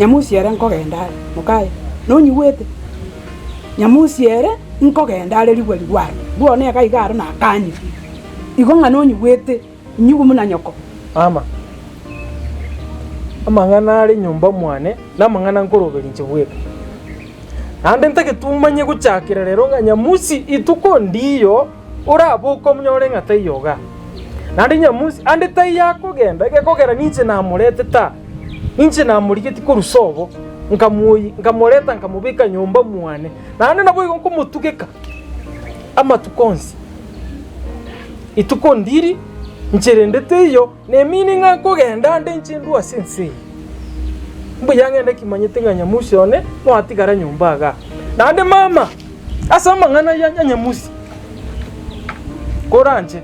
Nyamusi ere nkogenda are, mokaye, nonyigwete? Nyamusi ere nkogenda are rigwe rigwaro, bono iga iga aro nakanyire. Igo ng'a nonyigwete, inyigwe buna nyoko. Mama, amang'ana are nyomba mwane namang'ana nkoroberia inche bweka. Naende ntagete omanye gochakera rero ng'a Nyamusi ituko ndiyo oraboke omonyore ng'a taiyo igaa. Naende Nyamusi ande taiyo akogenda egekogera ninche namoretete aa, ninche namorigetie korwa sobo, nkamoyia nkamoreta nkamobeka nyomba mwane, naende naboigo nkomotugeka amatuko onsi. Ituko ndiri, inche rende teiyo, nemini ng'a nkogenda ande inche ndue ase ense eye. Mbuya ng'ende kimanyete ng'a Nyamusi one noatigara nyomba igaa. Naende mama, ase amang'ana ya Nyamusi, koranche,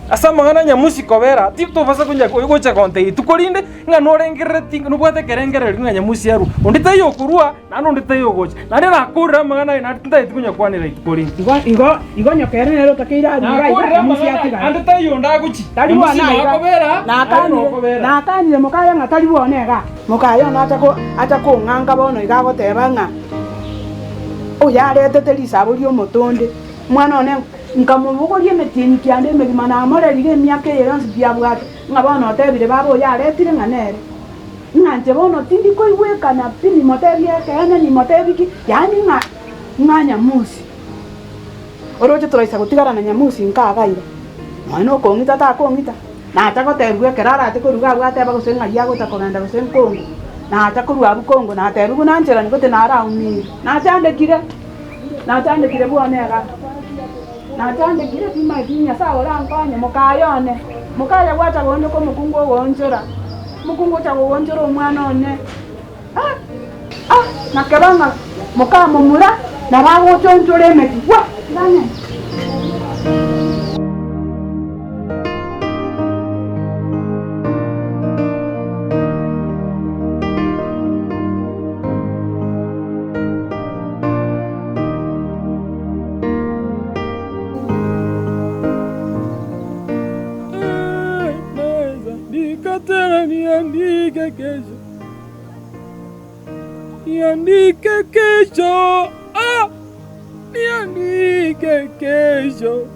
ase amang'ana ya Nyamusi kobera, titobasa konya gocha gontebia rituko rinde ng'a norengerereti nobwate ekerengererio ng'a Nyamusi arwe. Onde taiyo okorua, naende onde taiyo ogocha. Naende nakorire amang'ana aye naende tintageti konyakwanera rituko rinde. Igo, igo, igo nyoka ere nere otakeire arure iga, Nakorire Nyamusi amang'ana aye, atigare. ande taiyo onde agochia. Tari Nyamusi bono aiga. nokobera, naye Nakanire, nokobera. nakanire mokaye ng'a tari bono iga. Mokaye one acha ko, acha kong'anka bono iga agoteba ng'a oyaretete risabo ri'omoto onde. Omwana one nkamobogoria emetienyi kianda emegima namorerire emiaka eye yonsi pi abwate, ng'a bono otebire baba oyaretire ng'a nere. Ng'a inche bono tindi koigwekana pi nimotebie ekeene nimotebie ki, yaani ng'a ng'a Nyamusi. Oroche toraisa gotigara na Nyamusi nkabaira, nonya na okong'ita takong'ita, nacha gotebigwa ekero arache korwa iga abwo ateba gose ng'ai agocha kogenda gose nkongo, nacha korwa abwo kongo natebigwa nancherani gose naraumire, nachandekire, nachandekire bono igaa. Nachandekire timanyeti Nyasae orankonye, mokaye one, mokaye gwacha goonchoka omokungu ogoonchora, omokungu ocha gogoonchora omwana one, ah ah nakeba ng'a mokamomura nabo agocha oonchore emeti gwa tiga ng'ende. Andika tena niandike kesho, niandike kesho, ah, niandike kesho.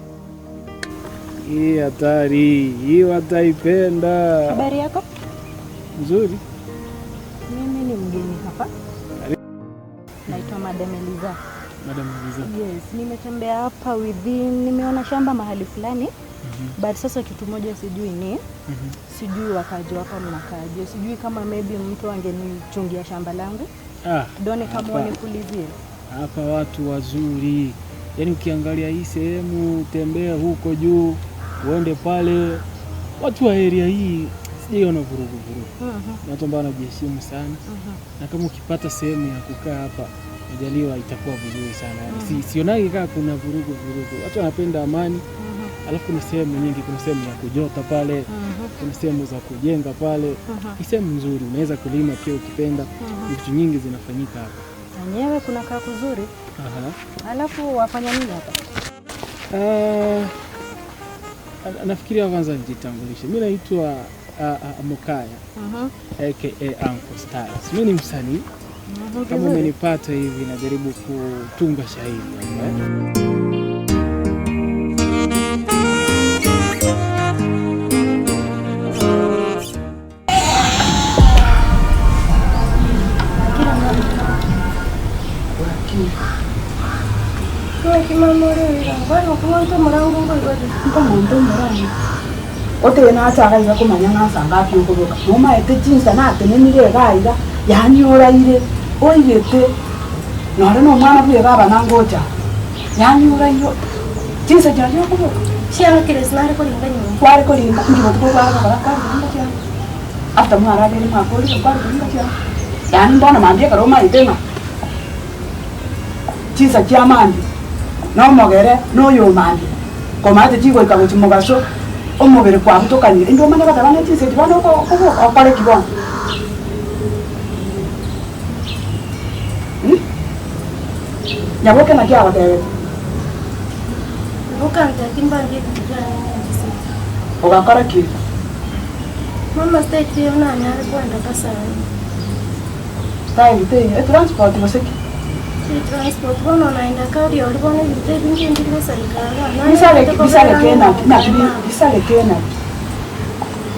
Hii hatari, hii wataipenda. Habari yako? Nzuri. Mimi ni mgeni hapa. Naitwa Madam Eliza. Madam Eliza. Yes, nimetembea hapa within, nimeona shamba mahali fulani. But sasa kitu moja sijui ni sijui wakaji hapa mnakaaje, sijui kama maybe mtu angenichungia shamba langu Ah, done kama hapa. wanipulizie. Hapa watu wazuri, yaani ukiangalia hii sehemu, tembea huko juu uende pale, watu wa area hii sijaiona vurugu vurugu. Ni watu ambao wanajiheshimu sana, na kama ukipata sehemu ya kukaa hapa majaliwa itakuwa vizuri sana. Yaani si, sionagi kama kuna vurugu vurugu, watu wanapenda amani. Alafu kuna sehemu nyingi, kuna sehemu ya kujota pale, kuna sehemu za kujenga pale. Ni sehemu nzuri, unaweza kulima pia ukipenda. Vitu nyingi zinafanyika hapa. Wenyewe kuna kaa kuzuri. Aha. Alafu wafanya nini hapa? Ah, nafikiria kwanza nijitambulishe. Mi naitwa Mokaya aka Uncle Styles. Mi ni msanii. Kama umenipata hivi, najaribu kutunga shairi hapa, eh. Naki mama ore oira, kwani okomonto omorango nkoigwete? Nkomonto omorango. Otebe nache iga iga komanya ng'a nsa ngapi okoboka. Nomaete chinsa natenenire iga iga, yaani oraire, oigete, nore na omwana bwa ebaba nangocha aa, yaani oraire chinsa chiaria okoboka. Chiagakire ase nare koringa nyomba. Kware koringa, inki botuko kware gokora kware koringa chianga? After mwarageire mwakorire kware koringa chianga? Yaani bono mambia ekero omaete ng'a chinsa chia mambia, na omogere, na oyo omambia, komaete chigoika gochia mogaso, omobere kwabutokanire, inde omanye goteba ne chinsa echi bono oko okoboka okore ki bono? Mh? Nyaboke naki agotebete? Okantebia mbange ebinto biane ng'ende city. Ogakora ki? Mama state eyo nanyare kwenda kasarani. Time teiyo, etransport gose ki? Transport bono naenda kari ori bono ebinto ebinge mbiri gosareka igaa. Bisareke bisareke naki naki bisareke naki?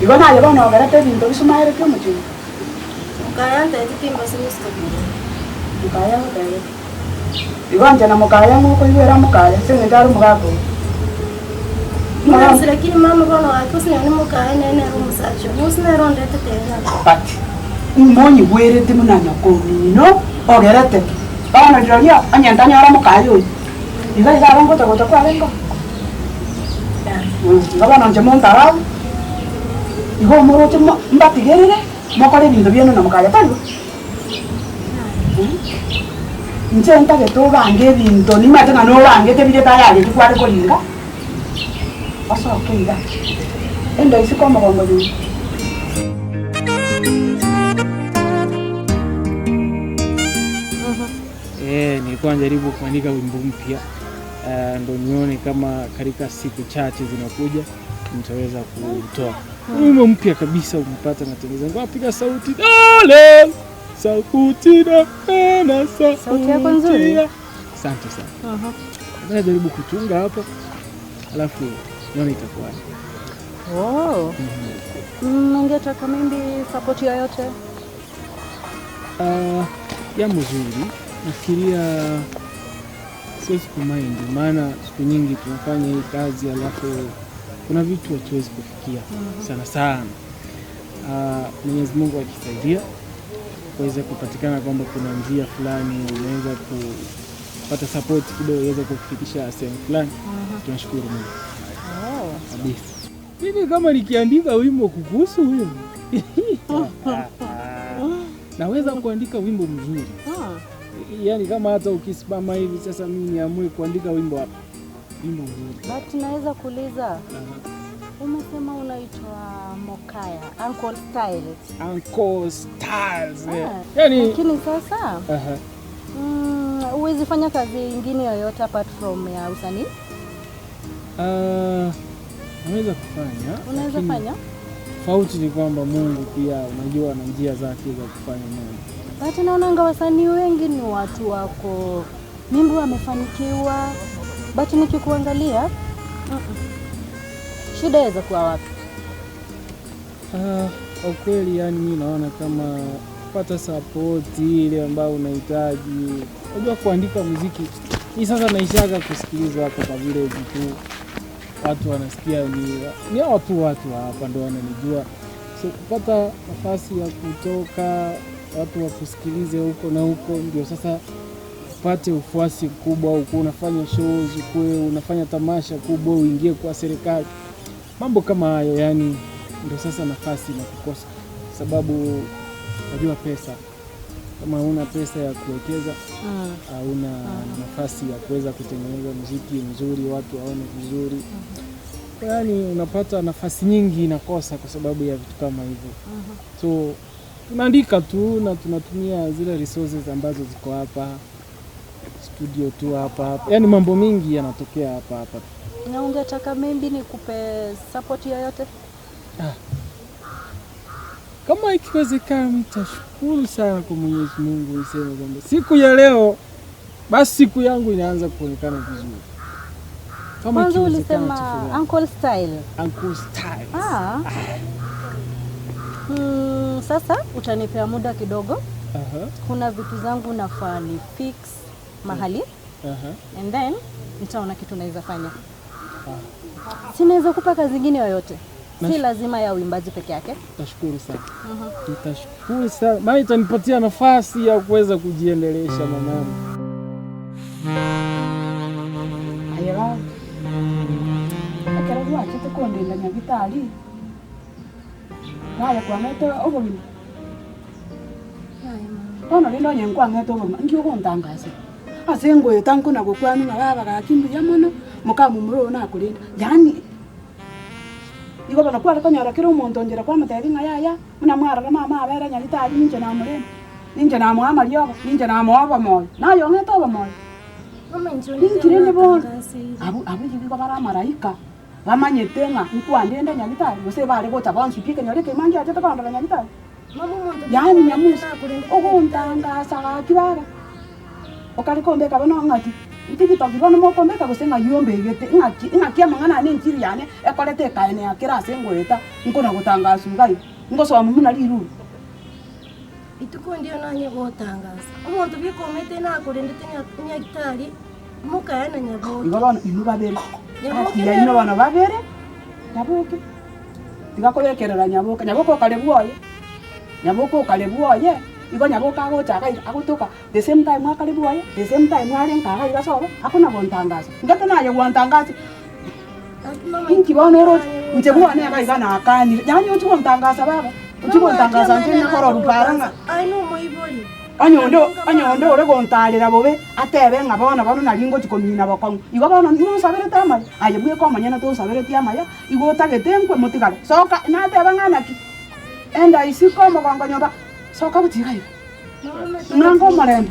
Igo naye bono ogerete ebinto bisumaereti omochie oyo? Mokaya antebetie timbasa gosuka buya. Mokaya agotebetie. Igo inche na mokaya ng'o okoigwera mokaya ase eng'encho are omogaka oyo? Mwansi lakini mama bono gaki gose nonye mokaya nere nere omosacha one gose nere ondetete igaa. But imonyigwereti buna nyoko omino ogerete ki? Bono rirorio onye ntanyora mokaya oyio, iga iga aba ngocha gocha kwarenge oo? Igo bono inche montarau, igo omoroche mo mbatigerere mokore ebinto biaino na mokaya tari bo? Inche ntagete obange ebinto, nimanyete ng'a nobangete biria tayareti kware koringa, osoke iga, enda isiko omogongo nyuma. Eh, nilikuwa najaribu kuandika wimbo mpya eh, ndo nione kama katika siku chache zinakuja nitaweza kutoa wimbo mpya kabisa. Umpata natengeza ngo piga sauti dale sauti na na Sauti yako nzuri. Asante sana. Najaribu kutunga hapa alafu nione itakuwaje. Oh. Ungetaka maybe support yoyote? Jambo zuri, nafikiria siwezi kumind, maana siku nyingi tunafanya hii kazi alafu kuna vitu hatuwezi kufikia sana sana. Mwenyezi Mungu akisaidia kuweza kupatikana kwamba kuna njia fulani unaweza kupata support kidogo iweze kukufikisha sehemu fulani, tunashukuru Mungu kabisa. Mimi kama nikiandika wimbo kukuhusu wewe naweza kuandika wimbo mzuri, yaani kama hata ukisimama hivi sasa, mimi niamue kuandika wimbo hapa, wimbo mzuri. But naweza kuuliza, umesema unaitwa Mokaya, Uncle Styles. Uncle Styles, eh. Ah, Yaani Lakini sasa aha. huwezi fanya kazi ingine yoyote apart from ya usanii? Ah, naweza kufanya, Unaweza lakini fanya? Tofauti ni kwamba Mungu pia unajua ana njia zake za kufanya mambo. But naonanga wasanii wengi ni watu wako mimbi wamefanikiwa, but nikikuangalia Shida yaweza kuwa wapi? Ah, kwa kweli yani mi naona kama kupata sapoti ile ambayo unahitaji. Unajua kuandika muziki hii sasa naishaga kusikiliza hapa kwa village tu, watu wanasikia ni hao tu watu wa hapa ndo wananijua, so kupata nafasi ya kutoka watu wakusikilize huko na huko, ndio sasa upate ufuasi mkubwa, ukuwe unafanya shows, ukuwe unafanya tamasha kubwa, uingie kwa serikali, mambo kama hayo, yani ndio sasa nafasi inakukosa, sababu najua pesa, kama huna pesa ya kuwekeza hauna nafasi ya kuweza kutengeneza muziki mzuri, watu waone vizuri. Kwa yani unapata nafasi nyingi inakosa kwa sababu ya vitu kama hivyo. So tunaandika tu na tunatumia zile resources ambazo ziko hapa studio tu hapa hapa, yaani mambo mingi yanatokea hapa hapa. Na ungetaka maybe nikupe support yoyote? Kama ikiwezekana, nitashukuru sana kwa Mwenyezi Mungu, niseme kwamba siku ya leo basi siku yangu inaanza kuonekana vizuri. Kama Kwanza ikiwezekana, ulisema tafadhali. Uncle Style. Uncle Styles. Ah. Sasa utanipea muda kidogo. Kuna vitu zangu nafaa ni fix mahali and then nitaona kitu naweza fanya. Sinaweza kupa kazi ingine yoyote, si lazima ya uimbaji peke yake. Nitashukuru sana. Nitashukuru sana maana itanipatia nafasi ya kuweza kujiendelesha mamayangu. Aye baba, ekero gwachete kondenda nyagitari, naye kwang'ete obogima? Bono rende onye nkwang'ete obogima, nki ogontangasa? Ase ngoeta nkona gokwana ng'a baba gaki mbuya mono, mokamomura oyo nakorenda, yaani igo bono kware konyora kera omonto nchera kwamotebia ng'a yaya, buna mwarora mama abere nyagitari ninche namorenda, ninche namoa amariogo, ninche namoa obomoyo, naye ong'ete obomoyo. Ninki rende bono? Abwo abwo nigo bare amaraika, bamanyete ng'a nkwandende nyagitari, gose bare gocha bonsi pi ekenyoro ekegima ngiachete kondora nyagitari. Mama omonto Yaani Nyamusi, nakorendete ogontangasa gaki baba, okare kombeka bono ng'aki, TikTok bono mokombeka gose ng'ai ombegete, ng'aki ng'aki amang'ana ane enchiri yane ekorete ekaenea kera ase ngoeta, nkona gotangaswa iga iga, ngosoma buna rirube. Rituko ndio nanye gotangasa, omonto bikoomete nakorendete nyagitari, mokaye na Nyaboke. Igo bono inwe babere, Nyaboke gati yaino bono babere, Nyaboke, tiga kobekerera Nyaboke, Nyaboke okare bwoye, Nyaboke okare bwoye, igo Nyaboke agocha iga iga agotoka the same time akare bwoye, the same time are nka iga iga sobo, akona gontangasa. Ngete naye gwantangasi, inki bono oroche, inche bwane iga iga nakanire, yaani ochia gontangasa baba, ochia gontangasa inche onye kororwa para ng'a. Aye nomoibori. Onye onde onye onde ore gontaarera bobe, atebe ng'a bono bono nari ngochia komina bokong'u. Igo bono nonsaberete amaya? Aye bweka omonyene tonsabereti amaya, igo otagete nkwe motigare. Soka, nateba ng'a naki? Enda isiko omogongo nyomba, soka gochia iga iga. Ng'a ngomorembe.